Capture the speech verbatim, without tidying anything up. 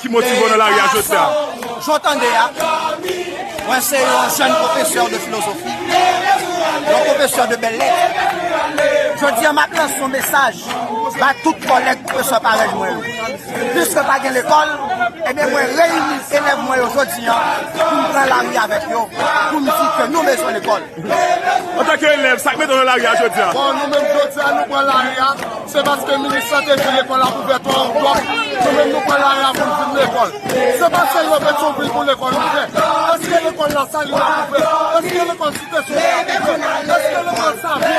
Ki motive w nan lari a jodi a? Jan w tande a, mwen se yon jèn pwofesè de filozofi, yon pwofesè de bèl lèt. Jodi a, m ap lanse yon mesaj ba tout kòlèg pwofesè parèy mwen yo. Piske pa gen lekòl, ebyen, mwen reyini elèv mwen yo jodi a pou m pran lari avèk yo, pou m di ke nou bezwen lekòl. Antanke elèv, sa k mete w nan lari a jodi a? Bon, nou menm jodi a, nou pran lari a, se paske minis la te di lekòl ap ouvè twa oktòb. Nou menm nou pran lari a pou n vin lekòl. Se pa sèlman Petyonvil pou lekòl ouvè. Èske lekòl Lasalin ap ouvè? Èske lekòl Site Solèy ap ouvè? Èske lekòl Save